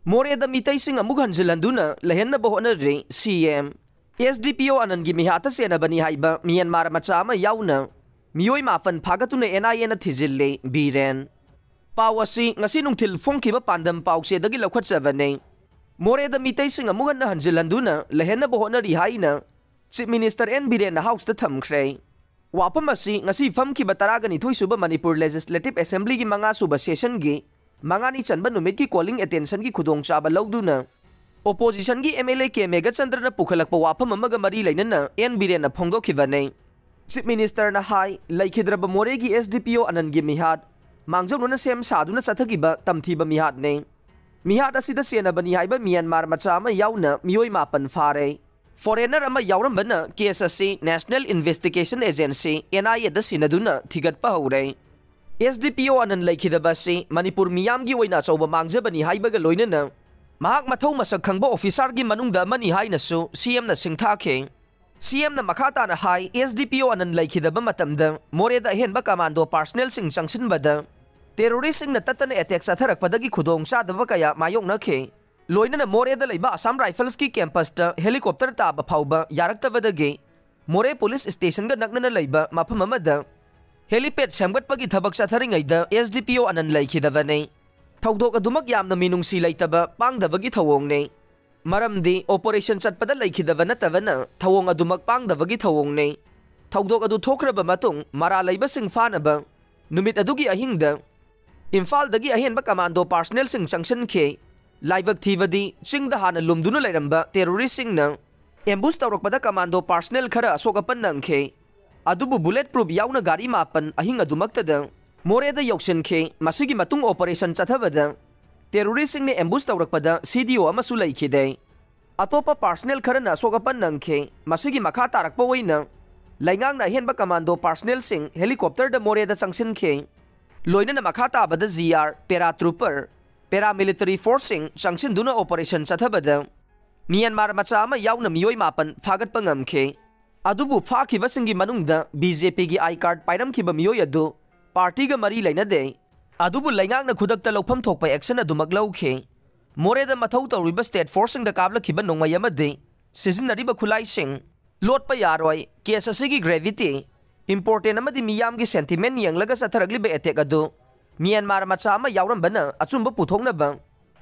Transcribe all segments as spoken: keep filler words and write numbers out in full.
ꯃꯣꯔꯦꯗ ꯃꯤꯇꯩꯁꯤꯡ ꯑꯃꯨꯛ ꯍꯟꯖꯤꯜꯍꯟꯗꯨꯅ ꯂꯩꯍꯟꯅꯕ ꯍꯣꯠꯅꯔꯤ ꯁꯤ ꯑꯦꯝ꯫ ꯑꯦꯁ ꯗꯤ ꯄꯤ ꯑꯣ ꯑꯅꯟꯒꯤ ꯃꯤꯍꯥꯠꯇ ꯆꯦꯟꯅꯕꯅꯤ ꯍꯥꯏꯕ ꯃ꯭ꯌꯥꯟꯃꯥꯔ ꯃꯆꯥ ꯑꯃ ꯌꯥꯎꯅ ꯃꯤꯑꯣꯏ ꯃꯥꯄꯟ ꯐꯥꯒꯠꯇꯨꯅ ꯑꯦꯟ ꯑꯥꯏ ꯑꯦꯅ ꯊꯤꯖꯤꯜꯂꯤ꯫ ꯕꯤꯔꯦꯟ꯫ ꯄꯥꯎ ꯑꯁꯤ ꯉꯁꯤ ꯅꯨꯡꯊꯤꯜ ꯐꯣꯡꯈꯤꯕ ꯄꯥꯟꯗꯝ ꯄꯥꯎꯆꯦꯗꯒꯤ ꯂꯧꯈꯠꯆꯕꯅꯤ꯫ ꯃꯣꯔꯦꯗ ꯃꯤꯇꯩꯁꯤꯡ ꯑꯃꯨꯛ ꯍꯟꯅ ꯍꯟꯖꯤꯜꯍꯟꯗꯨꯅ ꯂꯩꯍꯟꯅꯕ ꯍꯣꯠꯅꯔꯤ ꯍꯥꯏꯅ ꯆꯤꯐ ꯃꯤꯅꯤꯁꯇꯔ ꯑꯦꯟ ꯕꯤꯔꯦꯟꯅ ꯍꯥꯎꯁꯇ ꯊꯝꯈ꯭ꯔꯦ꯫ ꯋꯥꯐꯝ ꯑꯁꯤ ꯉꯁꯤ ꯐꯝꯈꯤꯕ ꯇꯔꯥꯒ ꯅꯤꯊꯣꯏ ꯁꯨꯕ ꯃꯅꯤꯄꯨꯔ ꯂꯦꯖꯤꯁꯂꯦꯇꯤꯚ ꯑꯦꯁꯦꯝꯕ꯭ꯂꯤꯒꯤ ꯃꯉꯥ ꯁꯨꯕ ꯁꯦꯁꯟꯒꯤ ꯃꯉꯥꯅꯤ ꯆꯟꯕ ꯅꯨꯃꯤꯠꯀꯤ ꯀꯣꯂꯤꯡ ꯑꯦꯇꯦꯟꯁꯟꯒꯤ ꯈꯨꯗꯣꯡꯆꯥꯕ ꯂꯧꯗꯨꯅ ꯑꯣꯄꯣꯖꯤꯁꯟꯒꯤ ꯑꯦꯝ ꯑꯦꯜ ꯑꯦ ꯀꯦ ꯃꯦꯘꯆꯟꯗ꯭ꯔꯅ ꯄꯨꯈꯠꯂꯛꯄ ꯋꯥꯐꯝ ꯑꯃꯒ ꯃꯔꯤ ꯂꯩꯅꯅ ꯑꯦꯟ ꯕꯤꯔꯦꯟꯅ ꯐꯣꯡꯗꯣꯛꯈꯤꯕꯅꯤ꯫ ꯆꯤꯐ ꯃꯤꯅꯤꯁꯇꯔꯅ ꯍꯥꯏ, ꯂꯩꯈꯤꯗ꯭ꯔꯕ ꯃꯣꯔꯦꯒꯤ ꯑꯦꯁ ꯗꯤ ꯄꯤ ꯑꯣ ꯑꯅꯟꯒꯤ ꯃꯤꯍꯥꯠ ꯃꯥꯡꯖꯧꯅꯅ ꯁꯦꯝ ꯁꯥꯗꯨꯅ ꯆꯠꯊꯈꯤꯕ ꯇꯝꯊꯤꯕ ꯃꯤꯍꯥꯠꯅꯤ꯫ ꯃꯤꯍꯥꯠ ꯑꯁꯤꯗ ꯆꯦꯟꯅꯕꯅꯤ ꯍꯥꯏꯕ ꯃ꯭ꯌꯥꯟꯃꯥꯔ ꯃꯆꯥ ꯑꯃ ꯌꯥꯎꯅ ꯃꯤꯑꯣꯏ ꯃꯥꯄꯟ ꯐꯥꯔꯦ꯫ ꯐꯣꯔꯦꯅꯔ ꯑꯃ ꯌꯥꯎꯔꯝꯕꯅ ꯀꯦꯁ ꯑꯁꯤ ꯅꯦꯁꯅꯦꯜ ꯏꯟꯚꯦꯁꯇꯤꯒꯦꯁꯟ ꯑꯦꯖꯦꯟꯁꯤ, ꯑꯦꯟ ꯑꯥꯏ ꯑꯦꯗ ꯁꯤꯟꯅꯗꯨꯅ ꯊꯤꯒꯠꯄ ꯍꯧꯔꯦ꯫ ꯑꯦꯁ ꯗꯤ ꯄꯤ ꯑꯣ ꯑꯅꯟ ꯂꯩꯈꯤꯗꯕ ꯑꯁꯤ ꯃꯅꯤꯄꯨꯔ ꯃꯤꯌꯥꯝꯒꯤ ꯑꯣꯏꯅ ꯑꯆꯧꯕ ꯃꯥꯡꯖꯕꯅꯤ ꯍꯥꯏꯕꯒ ꯂꯣꯏꯅꯅ ꯃꯍꯥꯛ ꯃꯊꯧ ꯃꯁꯛ ꯈꯪꯕ ꯑꯣꯐꯤꯁꯥꯔꯒꯤ ꯃꯅꯨꯡꯗ ꯑꯃꯅꯤ ꯍꯥꯏꯅꯁꯨ ꯁꯤ ꯑꯦꯝꯅ ꯁꯤꯡꯊꯥꯈꯤ꯫ ꯁꯤ ꯑꯦꯝꯅ ꯃꯈꯥ ꯇꯥꯅ ꯍꯥꯏ, ꯑꯦꯁ ꯗꯤ ꯄꯤ ꯑꯣ ꯑꯅꯟ ꯂꯩꯈꯤꯗꯕ ꯃꯇꯝꯗ ꯃꯣꯔꯦꯗ ꯑꯍꯦꯟꯕ ꯀꯃꯥꯟꯗꯣ ꯄꯥꯔꯁꯅꯦꯜꯁꯤꯡ ꯆꯪꯁꯤꯟꯕꯗ ꯇꯦꯔꯣꯔꯤꯁꯁꯤꯡꯅ ꯇꯠꯇꯅ ꯑꯦꯇꯦꯛ ꯆꯠꯊꯔꯛꯄꯗꯒꯤ ꯈꯨꯗꯣꯡ ꯆꯥꯗꯕ ꯀꯌꯥ ꯃꯥꯌꯣꯛꯅꯈꯤ꯫ ꯂꯣꯏꯅꯅ ꯃꯣꯔꯦꯗ ꯂꯩꯕ ꯑꯁꯥꯝ ꯔꯥꯏꯐꯜꯁꯀꯤ ꯀꯦꯝꯄꯁꯇ ꯍꯦꯂꯤꯀꯣꯞꯇꯔ ꯇꯥꯕ ꯐꯥꯎꯕ ꯌꯥꯔꯛꯇꯕꯗꯒꯤ ꯃꯣꯔꯦ ꯄꯨꯂꯤꯁ ꯁ꯭ꯇꯦꯁꯟꯒ ꯅꯛꯅꯅ ꯂꯩꯕ ꯃꯐꯝ ꯑꯃꯗ ꯍꯦꯂꯤꯄꯦꯗ ꯁꯦꯝꯒꯠꯄꯒꯤ ꯊꯕꯛ ꯆꯠꯊꯔꯤꯉꯩꯗ ꯑꯦꯁ ꯗꯤ ꯄꯤ ꯑꯣ ꯑꯅꯟ ꯂꯩꯈꯤꯗꯕꯅꯤ꯫ ꯊꯧꯗꯣꯛ ꯑꯗꯨꯃꯛ ꯌꯥꯝꯅ ꯃꯤꯅꯨꯡꯁꯤ ꯂꯩꯇꯕ, ꯄꯥꯡꯗꯕꯒꯤ ꯊꯧꯑꯣꯡꯅꯤ꯫ ꯃꯔꯝꯗꯤ ꯑꯣꯄꯔꯦꯁꯟ ꯆꯠꯄꯗ ꯂꯩꯈꯤꯗꯕ ꯅꯠꯇꯕꯅ ꯊꯧꯑꯣꯡ ꯑꯗꯨꯃꯛ ꯄꯥꯡꯗꯕꯒꯤ ꯊꯧꯑꯣꯡꯅꯤ꯫ ꯊꯧꯗꯣꯛ ꯑꯗꯨ ꯊꯣꯛꯈ꯭ꯔꯕ ꯃꯇꯨꯡ ꯃꯔꯥꯜ ꯂꯩꯕꯁꯤꯡ ꯐꯥꯅꯕ ꯅꯨꯃꯤꯠ ꯑꯗꯨꯒꯤ ꯑꯍꯤꯡꯗ ꯏꯝꯐꯥꯜꯗꯒꯤ ꯑꯍꯦꯟꯕ ꯀꯃꯥꯟꯗꯣ ꯄꯥꯔꯁꯅꯦꯜꯁꯤꯡ ꯆꯪꯁꯤꯟꯈꯤ꯫ ꯂꯥꯏꯕꯛ ꯊꯤꯕꯗꯤ ꯆꯤꯡꯗ ꯍꯥꯟꯅ ꯂꯨꯝꯗꯨꯅ ꯂꯩꯔꯝꯕ ꯇꯦꯔꯣꯔꯤꯁꯁꯤꯡꯅ ꯑꯦꯝꯕꯨꯁ ꯇꯧꯔꯛꯄꯗ ꯀꯃꯥꯟꯗꯣ ꯄꯥꯔꯁꯅꯦꯜ ꯈꯔ ꯑꯁꯣꯛ ꯑꯄꯟ ꯅꯪꯈꯤ꯫ ꯑꯗꯨꯕꯨ ꯕꯨꯂꯦꯠ ꯄ꯭ꯔꯨꯐ ꯌꯥꯎꯅ ꯒꯥꯔꯤ ꯃꯥꯄꯟ ꯑꯍꯤꯡ ꯑꯗꯨꯃꯛꯇꯗ ꯃꯣꯔꯦꯗ ꯌꯧꯁꯤꯟꯈꯤ꯫ ꯃꯁꯤꯒꯤ ꯃꯇꯨꯡ ꯑꯣꯄꯔꯦꯁꯟ ꯆꯠꯊꯕꯗ ꯇꯦꯔꯣꯔꯤꯁꯁꯤꯡꯅ ꯑꯦꯝꯕꯨꯁ ꯇꯧꯔꯛꯄꯗ ꯁꯤ ꯗꯤ ꯑꯣ ꯑꯃꯁꯨ ꯂꯩꯈꯤꯗꯦ꯫ ꯑꯇꯣꯞꯄ ꯄꯥꯔꯁꯅꯦꯜ ꯈꯔꯅ ꯑꯁꯣꯛ ꯑꯄꯟ ꯅꯪꯈꯤ꯫ ꯃꯁꯤꯒꯤ ꯃꯈꯥ ꯇꯥꯔꯛꯄ ꯑꯣꯏꯅ ꯂꯩꯉꯥꯛꯅ ꯑꯍꯦꯟꯕ ꯀꯃꯥꯟꯗꯣ ꯄꯥꯔꯁꯅꯦꯜꯁꯤꯡ ꯍꯦꯂꯤꯀꯣꯞꯇꯔꯗ ꯃꯣꯔꯦꯗ ꯆꯪꯁꯤꯟꯈꯤ꯫ ꯂꯣꯏꯅꯅ ꯃꯈꯥ ꯇꯥꯕꯗ ꯖꯤ ꯑꯥꯔ, ꯄꯦꯔꯥ ꯇ꯭ꯔꯨꯄꯔ, ꯄꯦꯔꯥꯃꯤꯂꯤꯇꯔꯤ ꯐꯣꯔꯁꯁꯤꯡ ꯆꯪꯁꯤꯟꯗꯨꯅ ꯑꯣꯄꯔꯦꯁꯟ ꯆꯠꯊꯕꯗ ꯃ꯭ꯌꯥꯟꯃꯥꯔ ꯃꯆꯥ ꯑꯃ ꯌꯥꯎꯅ ꯃꯤꯑꯣꯏ ꯃꯥꯄꯟ ꯐꯥꯒꯠꯄ ꯉꯝꯈꯤ꯫ ꯑꯗꯨꯕꯨ ꯐꯥꯈꯤꯕꯁꯤꯡꯒꯤ ꯃꯅꯨꯡꯗ ꯕꯤ ꯖꯦ ꯄꯤꯒꯤ ꯑꯥꯏ ꯀꯥꯔꯗ ꯄꯥꯏꯔꯝꯈꯤꯕ ꯃꯤꯑꯣꯏ ꯑꯗꯨ ꯄꯥꯔꯇꯤꯒ ꯃꯔꯤ ꯂꯩꯅꯗꯦ꯫ ꯑꯗꯨꯕꯨ ꯂꯩꯉꯥꯛꯅ ꯈꯨꯗꯛꯇ ꯂꯧꯐꯝ ꯊꯣꯛꯄ ꯑꯦꯛꯁꯟ ꯑꯗꯨꯃꯛ ꯂꯧꯈꯤ꯫ ꯃꯣꯔꯦꯗ ꯃꯊꯧ ꯇꯧꯔꯤꯕ ꯁ꯭ꯇꯦꯠ ꯐꯣꯔꯁꯁꯤꯡꯗ ꯀꯥꯞꯂꯛꯈꯤꯕ ꯅꯣꯡꯃꯩ ꯑꯃꯗꯤ ꯁꯤꯖꯤꯟꯅꯔꯤꯕ ꯈꯨꯠꯂꯥꯏꯁꯤꯡ ꯂꯣꯠꯄ ꯌꯥꯔꯣꯏ꯫ ꯀꯦꯁ ꯑꯁꯤꯒꯤ ꯒ꯭ꯔꯦꯚꯤꯇꯤ, ꯏꯝꯄꯣꯔꯇꯦꯟ ꯑꯃꯗꯤ ꯃꯤꯌꯥꯝꯒꯤ ꯁꯦꯟꯇꯤꯃꯦꯟ ꯌꯦꯡꯂꯒ ꯆꯠꯊꯔꯛꯂꯤꯕ ꯑꯦꯇꯦꯛ ꯑꯗꯨ ꯃ꯭ꯌꯥꯟꯃꯥꯔ ꯃꯆꯥ ꯑꯃ ꯌꯥꯎꯔꯝꯕꯅ ꯑꯆꯨꯝꯕ ꯄꯨꯊꯣꯛꯅꯕ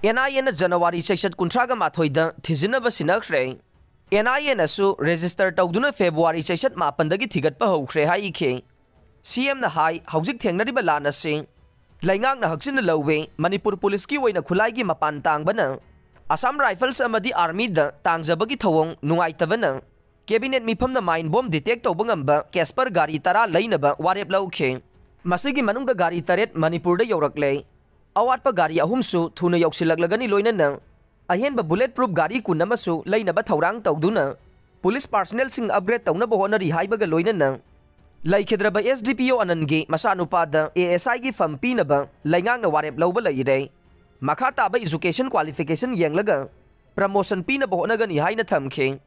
ꯑꯦꯟ ꯑꯥꯏ ꯑꯦꯅ ꯖꯅꯋꯥꯔꯤ ꯆꯩꯆꯠ ꯀꯨꯟꯊ꯭ꯔꯥꯒ ꯃꯥꯊꯣꯏꯗ ꯊꯤꯖꯤꯟꯅꯕ ꯁꯤꯟꯅꯈ꯭ꯔꯦ꯫ ꯑꯦꯟ ꯑꯥꯏ ꯑꯦꯅꯁꯨ ꯔꯦꯖꯤꯁꯇꯔ ꯇꯧꯗꯨꯅ ꯐꯦꯕ꯭ꯔꯨꯋꯥꯔꯤ ꯆꯩꯆꯠ ꯃꯥꯄꯟꯗꯒꯤ ꯊꯤꯒꯠꯄ ꯍꯧꯈ꯭ꯔꯦ ꯍꯥꯏꯈꯤ꯫ ꯁꯤ ꯑꯦꯝꯅ ꯍꯥꯏ, ꯍꯧꯖꯤꯛ ꯊꯦꯡꯅꯔꯤꯕ ꯂꯥꯟ ꯑꯁꯤ ꯂꯩꯉꯥꯛꯅ ꯍꯛꯆꯤꯟꯅ ꯂꯧꯋꯤ꯫ ꯃꯅꯤꯄꯨꯔ ꯄꯨꯂꯤꯁꯀꯤ ꯑꯣꯏꯅ ꯈꯨꯠꯂꯥꯏꯒꯤ ꯃꯄꯥꯟ ꯇꯥꯡꯕꯅ ꯑꯁꯥꯝ ꯔꯥꯏꯐꯜꯁ ꯑꯃꯗꯤ ꯑꯥꯔꯃꯤꯗ ꯇꯥꯡꯖꯕꯒꯤ ꯊꯧꯑꯣꯡ ꯅꯨꯡꯉꯥꯏꯇꯕꯅ ꯀꯦꯕꯤꯅꯦꯠ ꯃꯤꯐꯝꯅ ꯃꯥꯏꯟ ꯕꯣꯝ ꯗꯤꯇꯦꯛ ꯇꯧꯕ ꯉꯝꯕ ꯀꯦꯁꯄꯔ ꯒꯥꯔꯤ ꯇꯔꯥ ꯂꯩꯅꯕ ꯋꯥꯔꯦꯞ ꯂꯧꯈꯤ꯫ ꯃꯁꯤꯒꯤ ꯃꯅꯨꯡꯗ ꯒꯥꯔꯤ ꯇꯔꯦꯠ ꯃꯅꯤꯄꯨꯔꯗ ꯌꯧꯔꯛꯂꯦ꯫ ꯑꯋꯥꯠꯄ ꯒꯥꯔꯤ ꯑꯍꯨꯝꯁꯨ ꯊꯨꯅ ꯌꯧꯁꯤꯜꯂꯛꯂꯒꯅꯤ, ꯂꯣꯏꯅꯅ ꯑꯍꯦꯟꯕ ꯕꯨꯂꯦꯠ ꯄ꯭ꯔꯨꯐ ꯒꯥꯔꯤ ꯀꯨꯟ ꯑꯃꯁꯨ ꯂꯩꯅꯕ ꯊꯧꯔꯥꯡ ꯇꯧꯗꯨꯅ ꯄꯨꯂꯤꯁ ꯄꯥꯔꯁꯅꯦꯜꯁꯤꯡ ꯑꯞꯒ꯭ꯔꯦꯗ ꯇꯧꯅꯕ ꯍꯣꯠꯅꯔꯤ ꯍꯥꯏꯕꯒ ꯂꯣꯏꯅꯅ ꯂꯩꯈꯤꯗ꯭ꯔꯕ ꯑꯦꯁ ꯗꯤ ꯄꯤ ꯑꯣ ꯑꯅꯟꯒꯤ ꯃꯆꯥꯅꯨꯄꯥꯗ ꯑꯦ ꯑꯦꯁ ꯑꯥꯏꯒꯤ ꯐꯝ ꯄꯤꯅꯕ ꯂꯩꯉꯥꯛꯅ ꯋꯥꯔꯦꯞ ꯂꯧꯕ ꯂꯩꯔꯦ꯫ ꯃꯈꯥ ꯇꯥꯕ ꯏꯖꯨꯀꯦꯁꯟ ꯀ꯭ꯋꯥꯂꯤꯐꯤꯀꯦꯁꯟ ꯌꯦꯡꯂꯒ ꯄ꯭ꯔꯃꯣꯁꯟ ꯄꯤꯅꯕ ꯍꯣꯠꯅꯒꯅꯤ ꯍꯥꯏꯅ ꯊꯝꯈꯤ꯫